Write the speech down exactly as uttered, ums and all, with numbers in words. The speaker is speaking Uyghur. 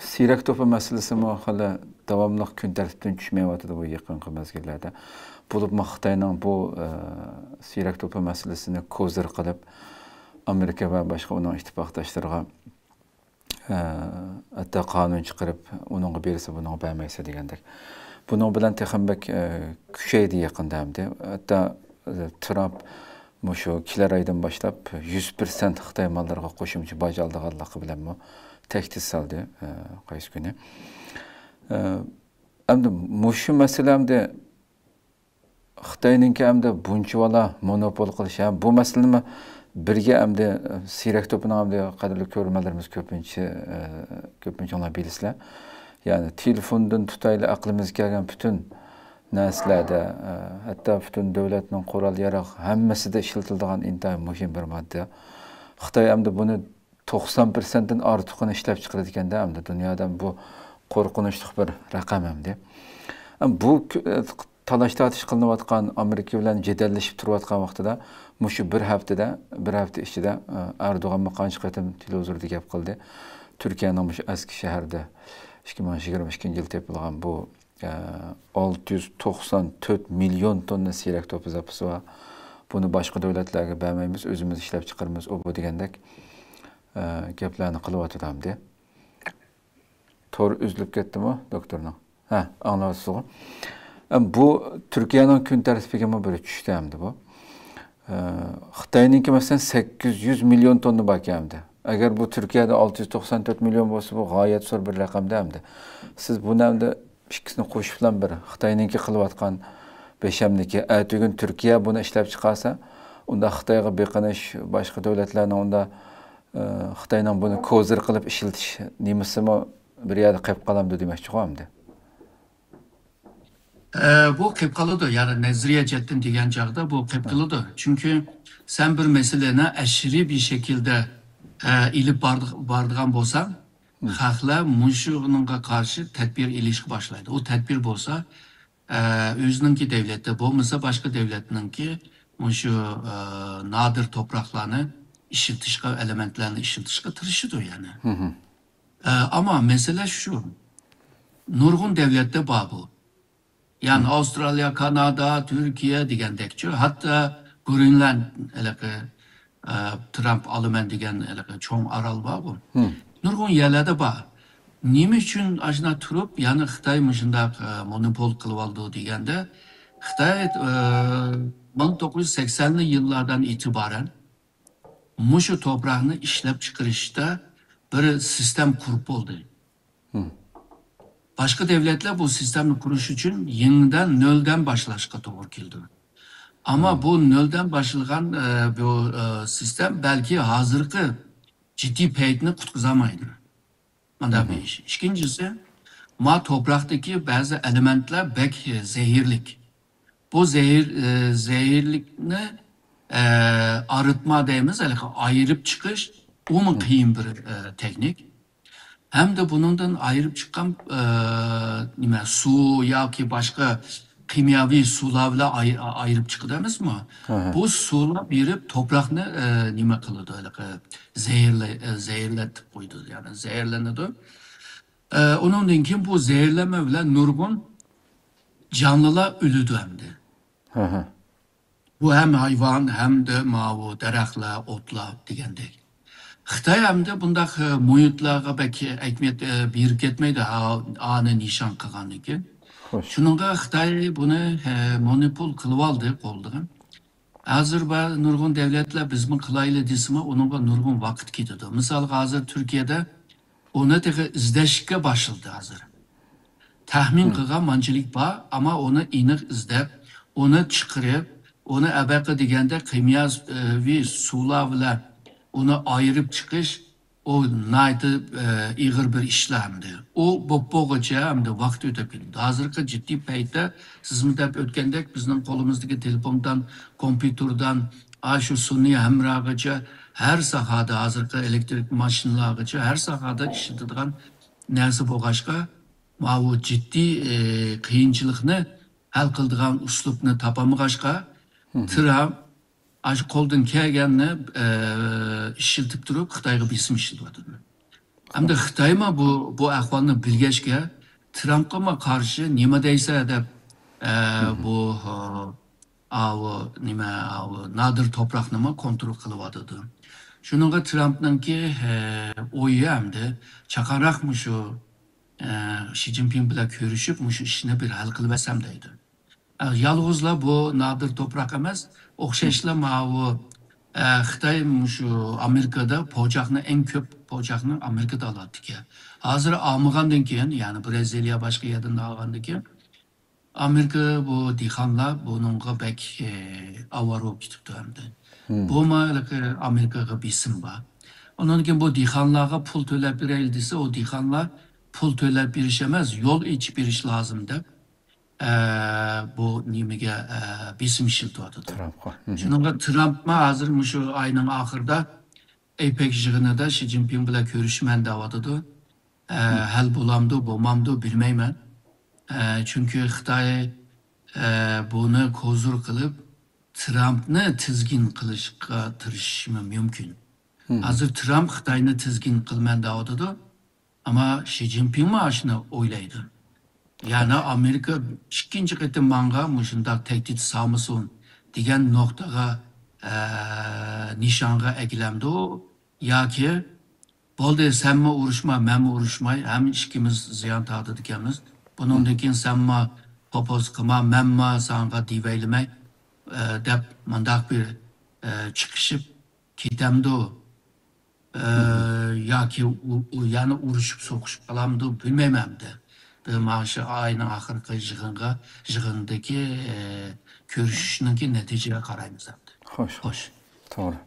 سىيرەك توپى مەسىلىسىمۇ خېلى داۋاملىق كۈن تەرتىپتىن چۈشمەيۋاتىدۇ بۇ يېقىنقى مەزگىللەردە. بولۇپمۇ خىتاينىڭ بۇ، ئە، سىيرەك توپى مەسىلىسىنى كوزىر قىلىپ، ئامېرىكا ۋە باشقا ئۇنىڭ ئىتتىپاقداشلىرىغا، ئە، ھەتتا قانۇن چىقىرىپ، ئۇنىڭغا بېرىسە، بۇنىڭغا بەرمەيسە دېگەندەك. بۇنىڭ بىلەن تېخىمۇ بەك، ئە، كۈچەيدى يېقىندا ئەمدى. ھەتتا، ئە، ترامپ مۇشۇ كېلەر ئايدىن باشلاپ يۈز پىرسەنت خىتاي ماللىرىغا قوشۇمچە باج ئالىدىغانلىقى بىلەنمۇ تەھدىت سالدى، ئە، قايسى كۈنى. ئە، ئەمدى مۇشۇ مەسىلە ئەمدى خىتاينىڭكى ئەمدى بۇنچىۋالا مونوپول قىلىش، ھە، بۇ مەسىلىنىمۇ بىرگە ئەمدى سىيرەك توپىنىڭ ئەمدى قەدىرلىك كۆرۈرمەنلىرىمىز كۆپىنچە، ئە، كۆپىنچىڭلار بىلىسىلەر. يەنى تېلېفوندىن تۇتايلى ئەقلىمىزگە كەلگەن پۈتۈن نەرسىلەردە، ئە، ھەتتا پۈتۈن دۆلەتنىڭ قورال-ياراغ ھەممىسىدە ئىشلىتىلىدىغان ئىنتايىن مۇھىم بىر ماددا. خىتاي ئەمدى بۇنى توقسان پىرسەنتتىن ئارتۇقىنى ئىشلەپچىقىرىدىكەندە، ئەمدى دۇنيادا بۇ قورقۇنچلۇق بىر رەقەم ئەمدى. ئەم، بۇ كۆ-، تالاش-تارتىش قىلىنىۋاتقان، ئامېرىكا بىلەن جېدەللىشىپ تۇرۇۋاتقان ۋاقتىدا، مۇشۇ بىر ھەپتىدە، بىر ھەپتە ئىچىدە، ئە، ئەردوغانمۇ قانچە قېتىم تېلېۋىزوردا گەپ قىلدى. تۈركىيەنىڭ مۇشۇ ئەسكى شەھىرىدە ئىككى مىڭ يىگىرمە ئىككىنچى يىل تېپىلغان بۇ، ئە، ئالتە يۈز توقسان تۆت مىليون توننا سىيرەك توپى زاپىسى بار. بۇنى باشقا دۆلەتلەرگە بەرمەيمىز، ئۆزىمىز ئىشلەپچىقىرىمىز، ئۇ بۇ دېگەندەك، ئە، گەپلەرنى قىلىۋاتىدۇ ئەمدى. تور ئۈزۈلۈپ كەتتىمۇ دوكتورنىڭ؟ ھە، ئاڭلاۋاتىسىزغۇ؟ ئەم، بۇ تۈركىيەنىڭ كۈن تەرتىپىگىمۇ بىر چۈشتى ئەمدى بۇ. ئە، خىتاينىڭكى مەسىلەن سەككىز يۈز مىليون توننا باركەن ئەمدى. ئەگەر بۇ تۈركىيەدە ئالتە يۈز توقسان تۆت مىليون بولسا، بۇ غايەت زور بىر رەقەمدە ئەمدى. سىز بۇنى ئەمدى ئىككىسىنى قوشۇپلا بىر خىتاينىڭكى قىلىۋاتقان بەشەمدىكى، ئەتىگۈن تۈركىيە بۇنى ئىشلەپچىقارسا، ئۇندا خىتايغا بېقىنىش، باشقا دۆلەتلەرنىڭ ئۇندا، ئە، خىتاينىڭ بۇنى كوزىر قىلىپ ئىشلىتىش نېمىسىمۇ بىر يەردە قېلىپ قالامدۇ دېمەكچىغۇ ئەمدى. ئە، بۇ قېلىپ قالىدۇ. يەنى نەزەرىيە جەھەتتىن دېگەن چاغدا بۇ قېلىپ قالىدۇ. چۈنكى سەن بىر مەسىلىنى ئەشەددىي بىر شەكىلدە، ئە، ئېلىپ بارد-، بارىدىغان بولساڭ، خەقلەر مۇشۇنىڭغا قارشى تەدبىر ئېلىشقا باشلايدۇ. ئۇ تەدبىر بولسا، ئە، ئۆزىنىڭكى دەۋلىتى بولمىسا باشقا دەۋلەتنىڭكى مۇشۇ، ئە، نادىر توپراقلارنى ئىشلىتىشقا، ئېلېمېنتلارنى ئىشلىتىشقا تىرىشىدۇ يەنى. ئە، ئەمما مەسىلە شۇ، نۇرغۇن دەۋلەتتە بار بۇ. يەنى ئاۋسترالىيە، كانادا، تۈركىيە دېگەندەكچۇ، ھەتتا گرېنلاند ھېلىقى، ئە، ترامپ ئالىمەن دېگەن ھېلىقى چوڭ ئارال بارغۇ. نۇرغۇن يەرلەردە بار. نېمە ئۈچۈن ئاشۇنداق تۇرۇپ، يەنە خىتاي مۇشۇنداق، ئە، مونوپول قىلىۋالىدۇ دېگەندە، خىتاي، ئە، مىڭ توققۇز يۈز سەكسەنلىك يىللاردىن ئېتىبارەن مۇشۇ توپراقنى ئىشلەپچىقىرىشتا بىر سىستېما قۇرۇپ بولدى. باشقا دەۋلەتلەر بۇ سىستېمىنى قۇرۇش ئۈچۈن يېڭىدىن، نۆلدىن باشلاشقا توغرا كېلىدۇ. ئەمما بۇ نۆلدىن باشلىغان، ئە، بۇ، ئە، سىستېما بەلكى ھازىرقى جىددىي پەيتنى قۇتقۇزالمايدۇ. مانداق بىر ئىش. ئىككىنچىسى، ما توپراقتىكى بەزى ئېلېمېنتلار بەك زەھەرلىك. بۇ زەھەر-، ئە، زەھەرلىكنى، ئە، ئارىتما دەيمىز، ھېلىقى ئايرىپ چىقىش، ئۇمۇ قىيىن بىر، ئە، تېخنىك. ھەمدە بۇنىڭدىن ئايرىپ چىققان، ئە، نېمە، سۇ ياكى باشقا كىمياۋى سۇلار بىلەن ئاي-، ئايرىپ چىقىدۇ ئەمەسمۇ؟ بۇ سۇلار بېرىپ توپراقنى، ئە، نېمە قىلىدۇ، ھېلىقى زەھەرلە-، ئە، زەھەرلىتىپ قويىدۇ، يەنى زەھەرلىنىدۇ. ئە، ئۇنىڭدىن كېيىن بۇ زەھەرلەنمە بىلەن نۇرغۇن جانلىلار ئۆلىدۇ ئەمدى. بۇ ھەم ھايۋان، ھەمدە ماۋۇ دەرەخلەر، ئوتلار دېگەندەك. خىتاي ئەمدى بۇنداق، ئە، مۇھىتلارغا بەك ئەھمىيەت، ئە، بېرىپ كەتمەيدۇ، ئا-، ئانى نىشان قىلغاندىن كېيىن. شۇنىڭغا خىتاي بۇنى، ئە، مونوپول قىلىۋالدى قولىدىن. ھازىر بار نۇرغۇن دەۋلەتلەر بىزمۇ قىلايلى دېسىمۇ، ئۇنىڭغا نۇرغۇن ۋاقىت كېتىدۇ. مىسالغا، ھازىر تۈركىيەدە ئۇنى تېخى ئىزدەشكە باشلىدى ھازىر. تەخمىن قىلغان مانچىلىك بار، ئەمما ئۇنى ئېنىق ئىزدەپ، ئۇنى چىقىرىپ، ئۇنى ئەبەقە دېگەندە كىميەۋى سۇلار بىلەن ئۇنى ئايرىپ چىقىش، ئۇ ناھايىتى، ئە، ئېغىر بىر ئىشلار ئەمدى. ئۇ بوپ بولغۇچە ئەمدى ۋاقىت ئۆتۈپ كېتىدۇ. ھازىرقى جىددىي پەيتتە سىزمۇ دەپ ئۆتكەندەك، بىزنىڭ قولىمىزدىكى تېلېفوندىن، كومپيۇتېردىن، ئاشۇ سۇنئىي ھەمراغىچە ھەر ساھەدە، ھازىرقى ئېلېكتىرىك ماشىنىلارغىچە ھەر ساھەدە ئىشلىتىدىغان نەرسە بولغاچقا، ماۋۇ جىددىي، ئى، قىيىنچىلىقنى ھەل قىلىدىغان ئۇسلۇبنى تاپالمىغاچقا، ترامپ ئاشۇ قولدىن كەلگەننى، ئى، ئىشلىتىپ تۇرۇپ خىتايغا بېسىم ئىشلىتىۋاتىدۇ. ئەمدى خىتايمۇ بۇ، بۇ ئەھۋالنى بىلگەچكە، ترامپقىمۇ قارشى نېمە دەيسە دەپ، ئە، بۇ، ئە، ئاۋۇ نېمە، ئاۋۇ نادىر توپراقنىمۇ كونترول قىلىۋاتىدۇ. شۇنىڭغا ترامپنىڭكى، ئە، ئويى ئەمدى چاقانراق مۇشۇ، ئە، شى جىنپىڭ بىلەن كۆرۈشۈپ، مۇشۇ ئىشنى بىر ھەل قىلىۋەتسەم دەيدۇ. ئە، يالغۇزلا بۇ نادىر توپراق ئەمەس، ئوخشاشلا ماۋۇ، ئە، خىتاي مۇشۇ ئامېرىكىدا پوچاقنى ئەڭ كۆپ پوچاقنى ئامېرىكىدا ئالاتتىكەن. ھازىر ئالمىغاندىن كېيىن، يەنى برازىلىيە باشقا يەردىن ئالغاندىن كېيىن، ئامېرىكا بۇ دېھقانلار بۇنىڭغا بەك، ئە، ئاۋارە بولۇپ كېتىپتۇ ئەمدى. بۇمۇ ھېلىقى ئامېرىكىغا بېسىم بار. ئۇنىڭدىن كېيىن بۇ دېھقانلارغا پۇل تۆلەپ بېرەيلى دېسە، ئۇ دېھقانلار پۇل تۆلەپ بېرىش ئەمەس، يول ئېچىپ بېرىش لازىم دەپ، ئە، بۇ نېمىگە، ئە، بېسىم ئىشلىتىۋاتىدۇ. ترامپقا. شۇنىڭغا ترامپمۇ ھازىر مۇشۇ ئاينىڭ ئاخىرىدا ئېپەك يىغىنىدا شى جىنپىڭ بىلەن كۆرۈشىمەن دەۋاتىدۇ. ئە، ھەل بولامدۇ، بولمامدۇ بىلمەيمەن. ئە، چۈنكى خىتاي، ئە، بۇنى كوزۇر قىلىپ، ترامپنى تىزگىن قىلىشقا تىرىشىشى مۇمكىن. ھازىر ترامپ خىتاينى تىزگىن قىلىمەن دەۋاتىدۇ. ئەمما شى جىنپىڭمۇ ئاشۇنى ئويلايدۇ. يەنى ئامېرىكا ئىككىنچى قېتىم ماڭا مۇشۇنداق تەھدىت سالمىسۇن دېگەن نۇقتىغا، ئە، نىشانغا ئەكېلەمدۇ ياكى بولدى، سەنمۇ ئۇرۇشما، مەنمۇ ئۇرۇشماي، ھەم ئىككىمىز زىيان تارتىدىكەنمىز. بۇنىڭدىن كېيىن سەنمۇ توپا قىلما، مەنمۇ ساڭا دېۋەيلىمەي، ئە، دەپ مۇنداق بىر، ئە، چىقىشىپ كېتەمدۇ؟ ئە، ياكى ئۇ، ئۇ يەنە ئۇرۇشۇپ سوقۇشۇپ قالامدۇ؟ بىلمەيمەن ئەمدى. بىر مانا شۇ ئاينىڭ ئاخىرقى يىغىنغا، يىغىندىكى، ئە، كۆرۈشۈشنىڭكى نەتىجىگە قارايمىز ئەمدى. خوش. خوش. توغرا.